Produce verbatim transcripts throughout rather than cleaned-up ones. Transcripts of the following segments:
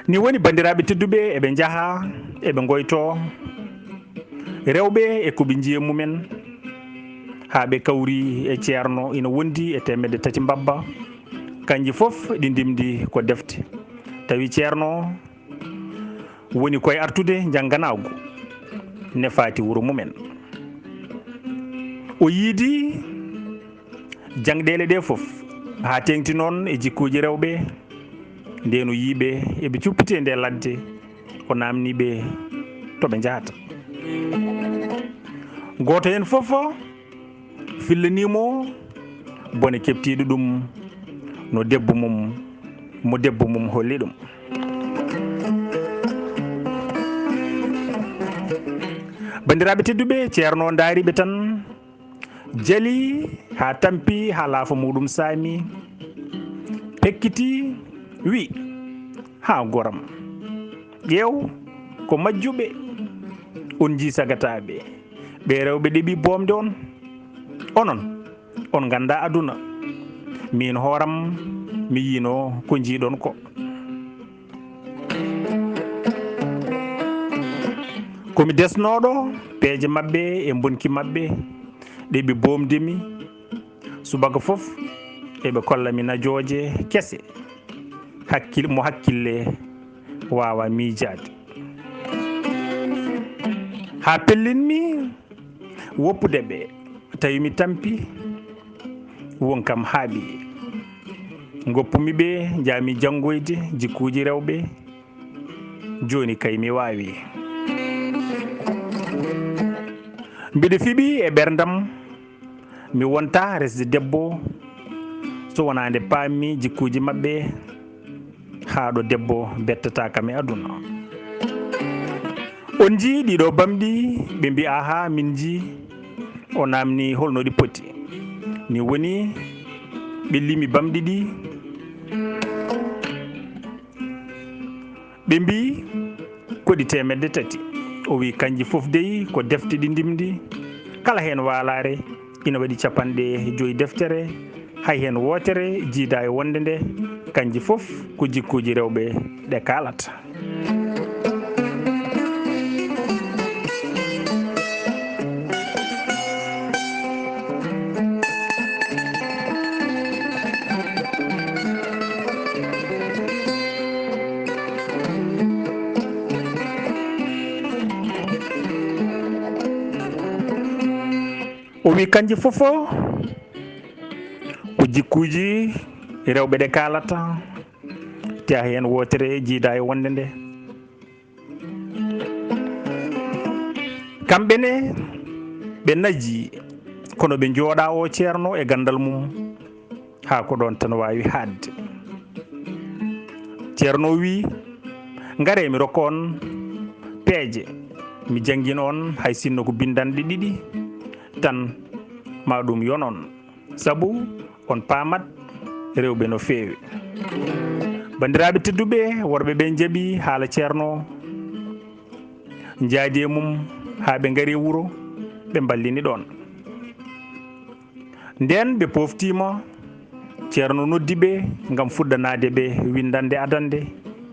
Ni woni, banndiraaɓe tedduɓe, eɓe njaha, eɓe ngoyto, rewɓe e ko ɓe njiyi e mumen, haa ɓe kawri e ceerno ina wondi e teemedde tati mbabba, kanji fof ɗi ndimndi ko defte. Tawi ceerno woni koye artude njannganaagu ne faati wuro mumen. O yiidi jangɗeele ɗe fof, haa teeŋti noon e jikkuuji rewɓe. Ndeen o yii ɓe eɓe cuppiti e nde ladde, o naamnii ɓe to ɓe njahata. Gooto heen fof fillanii mo bone keɓtiiɗo ɗum no debbo mum, mo debbo mum holli ɗum. Banndiraaɓe tedduɓe, ceerno ndaari ɓe tan, jali haa tampi, haa laafa muuɗum saami, pekkiti, wi: "Haa goram, ƴeew ko majjuɓe, on njii sagataaɓe, ɓe rewɓe ɗeɓi boomde on. Onon, on nganndaa aduna. Miin hooram, mi yiino ko njiiɗon ko." Ko mi desnooɗo peeje maɓɓe e mbonki maɓɓe ɗe ɓe boomde mi. Subaka fof eɓe kolla mi najooje kese, hakkil-, mo hakkille waawa miijaade. Haa pellin mi woppude ɓe, tawi mi tampi, won kam haaɓi. Ngoppumi ɓe, njaami janngoyde jikkuuji rewɓe. Jooni kay mi waawi. Mbiɗo fiɓi e ɓerndam, mi wonta resde debbo, so wonaa nde paammi jikkuuji maɓɓe, haa ɗo debbo bettataa kam e aduna. On njii ɗiɗo bamɗi, ɓe mbi: "Aha, min njii." O naamni: "Holno ɗi poti?" Ni woni, ɓe limi bamɗi ɗi. Ɓe mbi: "Ko ɗi teemedde tati." O wi: "Kanji fof dey ko defte ɗi ndimndi, kala heen waalaare ina waɗi capanɗe joyi deftere, hay heen wootere jiidaa e wonde nde, kanji fof ko jikkuuji rewɓe ɗe kaalata." O wi: "Kanji fof ko jikkuuji rewɓe ɗe kaalata, te hay heen wootere jiidaa e wonde nde." Kamɓe ne ɓe naji, kono ɓe njooɗa o ceerno e ganndal mum, haa ko ɗoon tan waawi haaɗde. Ceerno wi: "Ngaree mi rokka on peeje, mi janngin on, hay sinno ko binndanɗe ɗiɗi tan, ma ɗum yonon. Sabu on paamat rewɓe no feewi." Banndiraaɓe tedduɓe, worɓe ɓe njaɓi haala ceerno, njaadi e mum haa ɓe ngari e wuro, ɓe mballini ɗoon. Ndeen ɓe pooftiima, ceerno noddi ɓe ngam fuɗɗanaade ɓe winndannde adannde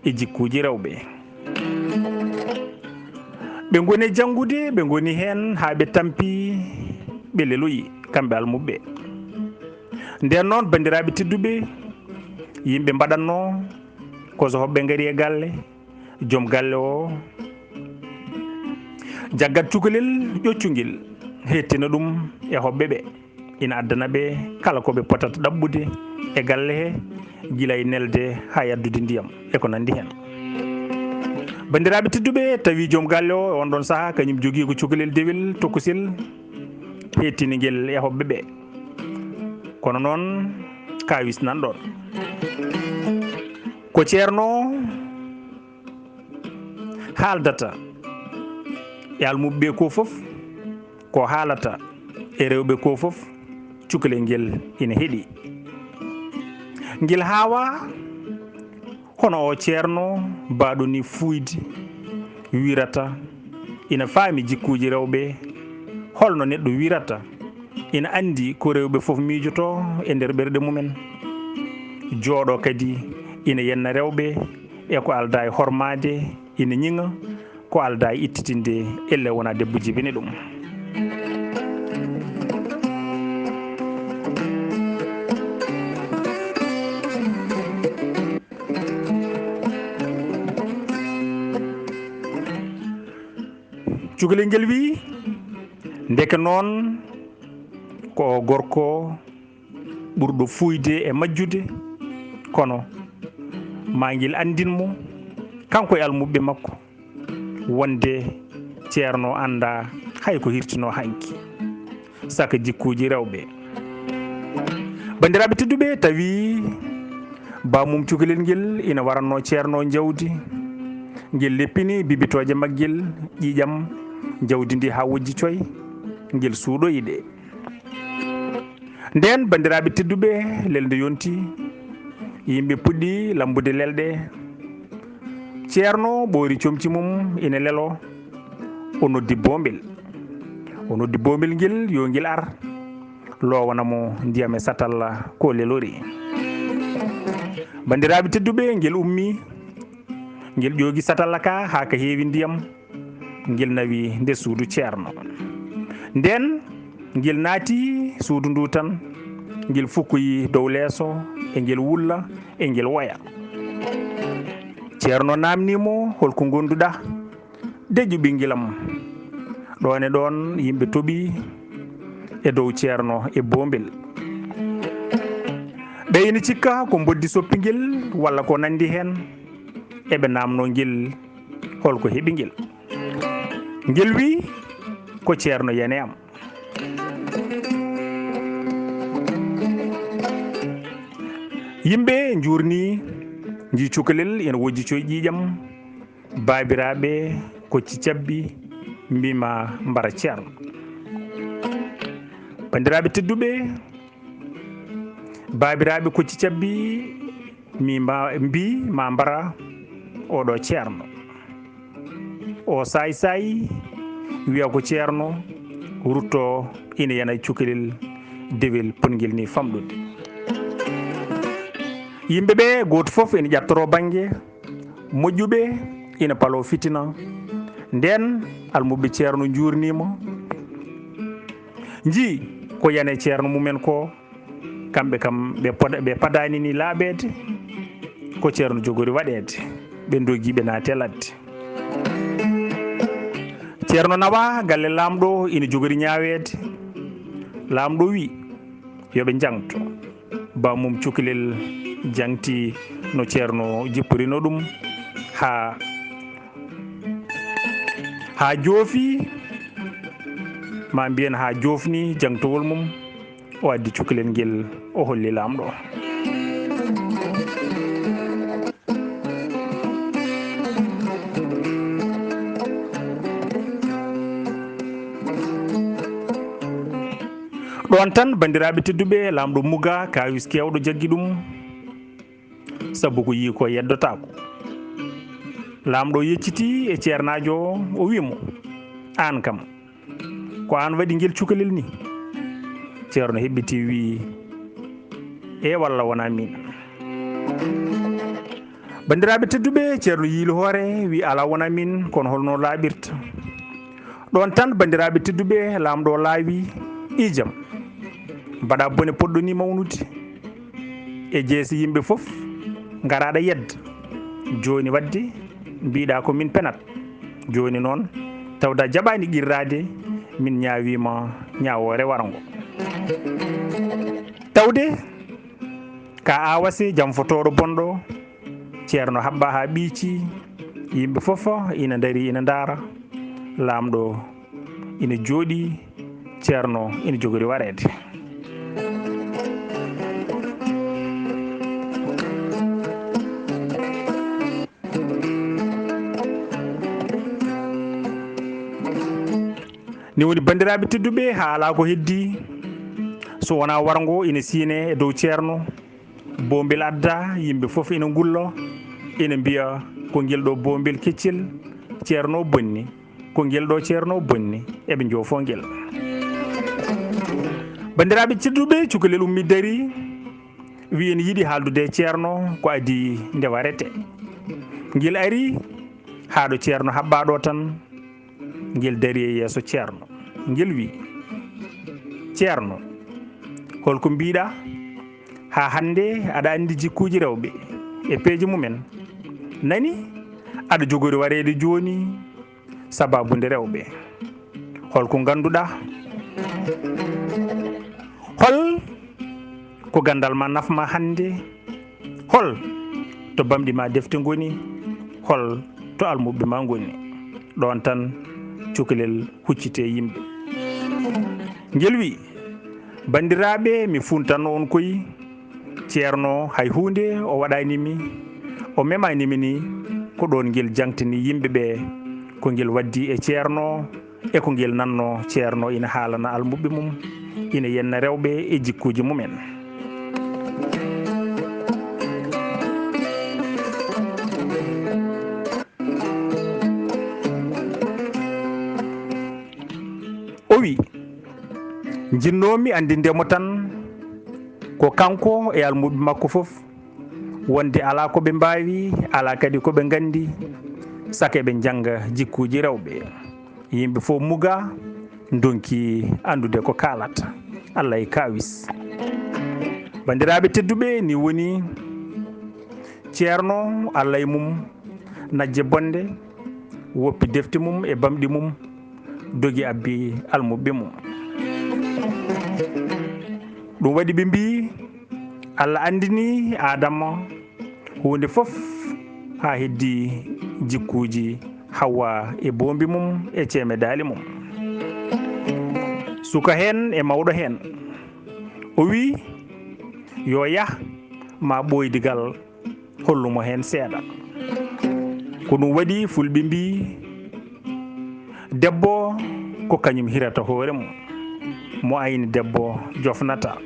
e jikkuuji rewɓe. Ɓe ngoni e janngude, ɓe ngoni heen haa ɓe tampi, ɓe leloyi, kamɓe almuɓɓe. Ndeen noon, banndiraaɓe tedduɓe, yimɓe mbaɗatno ko so hoɓɓe ngari e galle, joom galle o jaggat cukalel ƴoccungel, hettina ɗum e hoɓɓe ɓe, ina addana ɓe kala ko ɓe potata ɗaɓɓude e galle he, gila e nelde haa e addude ndiyam e ko nanndi heen. Banndiraaɓe tedduɓe, tawi joom galle o e on ɗon sahaa kañum jogii ko cukalel dewel tokosel, hettini ngel e hoɓɓe ɓe. Kono noon, kaawis nan ɗoon. Ko ceerno haaldata e almuɓɓe ɓe ko fof, ko haalata e rewɓe ko fof, cukalel ngel ina heɗi. Ngel haawa, hono o ceerno mbaɗo ni fuuyde, wirata ina faami jikkuuji rewɓe, holno neɗɗo wirata, ina anndi ko rewɓe fof miijotoo e nder ɓerɗe mumen, jooɗo kadi ina yenna rewɓe, E ko aldaa e hormaade ina ñiŋa, ko aldaa e ittitinde, ellee wonaa debbo jibini ɗum. Cukalel ngel wiyi, ndeke noon ko o gorko ɓurɗo fuuyde e majjude, kono maa ngel anndin mo, kanko e almuɓɓe makko, wonde Ceerno anndaa hay ko hirtinoo hanki, saka jikkuuji rewɓe. Banndiraaɓe tedduɓe, tawi baamum cukalel ngel ina waranno Ceerno jawdi, ngel leppini bibitooje maggel ƴiiƴam, jawdi ndi haa wojji coy, ngel suuɗoyi ɗe. Ndeen, banndiraaɓe tedduɓe, lelnde yonti, yimɓe puɗɗi lambude lelɗe. Ceerno ɓoori comci mum ina lelo, o noddi boombel. O noddi boombel ngel yo ngel ar, loowana mo ndiyam e satalla ko lelori. Banndiraaɓe tedduɓe, ngel ummi, ngel ƴoogi satalla ka haa ka heewi ndiyam. Ngel nawi nder suudu Ceerno. Ndeen, ngel naati suudu ndu tan, ngel fukkoyi dow leeso, e ngel wulla, e ngel woya. Ceerno naamnii mo, "Hol ko ngonduɗaa?" "Deƴƴu ɓinngel am." Ɗoon e ɗoon, yimɓe toɓi e dow Ceerno e boombel. Ɓe ina cikka ko mboddi soppi ngel walla ko nanndi heen. Eɓe naamnoo ngel hol ko heɓi ngel. Ngel wiyi, "Ko Ceerno yani am." Yimɓe njuurnii, njii cukalel ina wojji coy ƴiiƴam. Baabiraaɓe kocci cabbi, mbii ma mbara Ceerno. Banndiraaɓe tedduɓe, baabiraaɓe kocci cabbi, mi mba-, mbii ma mbara oɗo Ceerno. O saay-saay wiya ko Ceerno rutto ina yana cukalel dewel potngel ni famɗude. Yimɓe ɓe gooto fof ina ƴattoroo bannge, moƴƴuɓe ina paloo fitina. Ndeen almuɓɓe Ceerno njuurniima, njii ko yani Ceerno mumen ko, kamɓe kam ɓe poda-, ɓe padaani ni laaɓeede, ko Ceerno jogori waɗeede. Ɓe ndogi, ɓe naati e ladde. Ceerno nawa galle Laamɗo ina jogori ñaaweede. Laamɗo wi yo ɓe njaŋto. Baamum cukalel jaŋti no Ceerno jipporino ɗum haa, haa joofi, maa mbiyen haa joofni jaŋtowol mum. O addi cukalel ngel, o holli Laamɗo. Ɗoon tan, banndiraaɓe tedduɓe, Laamɗo muga kaawis keewɗo jaggi ɗum, sabu ko yii ko yeddotaako. Laamɗo yeccitii e ceernaajo o, o wii mo, "Aan kam, ko aan waɗi ngel cukalel ni?" Ceerno heɓɓitii, wii, "Ee, walla wonaa miin." Banndiraaɓe tedduɓe, Ceerno yiili hoore, wii, "Alaa, wonaa miin, kono holno laaɓirta?" Ɗoon tan, banndiraaɓe tedduɓe, Laamɗo laawi, "Iijam, mbaɗa bone poɗɗo ni mawnude. E jeese yimɓe fof, ngara aɗa yedda. Jooni waɗde mbiɗa ko min penat. Jooni noon, tawde a jaɓaani qirraade, min ñaawiima ñaawoore warngo. Tawde ka aawase janfotooɗo bonɗo." Ceerno haɓɓa haa ɓiici, yimɓe fof ina ndarii ina ndaara. Laamɗo ina jooɗii, Ceerno ina jogori wareede. Ni woni, banndiraaɓe tedduɓe, haa alaa ko heddii, so wonaa warngo ina siine e dow Ceerno. Boombel adda, yimɓe fof ina ngullo, ina mbiya, "Ko ngel ɗo boombel keccel Ceerno bonni, ko ngel ɗo Ceerno bonni," eɓe njoofoo ngel. Banndiraaɓe tedduɓe, cukalel ummi darii, wii ina yiɗi haaldude e Ceerno ko adii nde warete. Ngel ari haa ɗo Ceerno haɓɓaa ɗo tan, ngel dari e yeeso Ceerno. Ngel wi', "Ceerno, hol ko mbiiɗaa? Haa hannde aɗa anndi jikkuuji rewɓe e peeje mumen. Nani, aɗa jogori wareede jooni sabaabu nde rewɓe. Hol ko ngannduɗaa? Hol ko ganndal ma nafma hannde? Hol to bamɗi ma defte ngoni? Hol to almuɓɓe ma ngoni?" Ɗoon tan cukalel hucciti e yimɓe. Ngel wi', "Banndiraaɓe, mi fuuntanno on koy. Ceerno hay huunde o waɗaani mi, o memaani mi ni." Ko ɗoon ngel jaŋtini yimɓe ɓe ko ngel waddi e Ceerno e ko ngel nannoo Ceerno ina haalana almuɓɓe mum, ina yenna rewɓe e jikkuuji mumen. O wi', "Njinnoomi anndinde mo tan ko kanko e almuɓɓe makko fof, wonde alaa ko ɓe mbaawi, alaa kadi ko ɓe nganndi, saka eɓe njannga jikkuuji rewɓe." Yimɓe fof muga, ndonki anndude ko kaalata. Allah e kaawis. Banndiraaɓe tedduɓe, ni woni Ceerno, Allah e mum, najje bonde, woppi defte mum e bamɗi mum, dogi abbi almuɓɓe mum. Ɗum waɗi ɓe mbii, Allah anndini Aadama huunde fof haa heddi jikkuuji Hawwa e boombi mum e ceemedaali mum. Suka heen e mawɗo heen. O wi', "Yo yah ma ɓooydigal hollu mo heen seeɗa." Ko ɗum waɗi fulɓe mbii, "Debbo ko kañum hirata hoore mum, mo ayni debbo jofnata."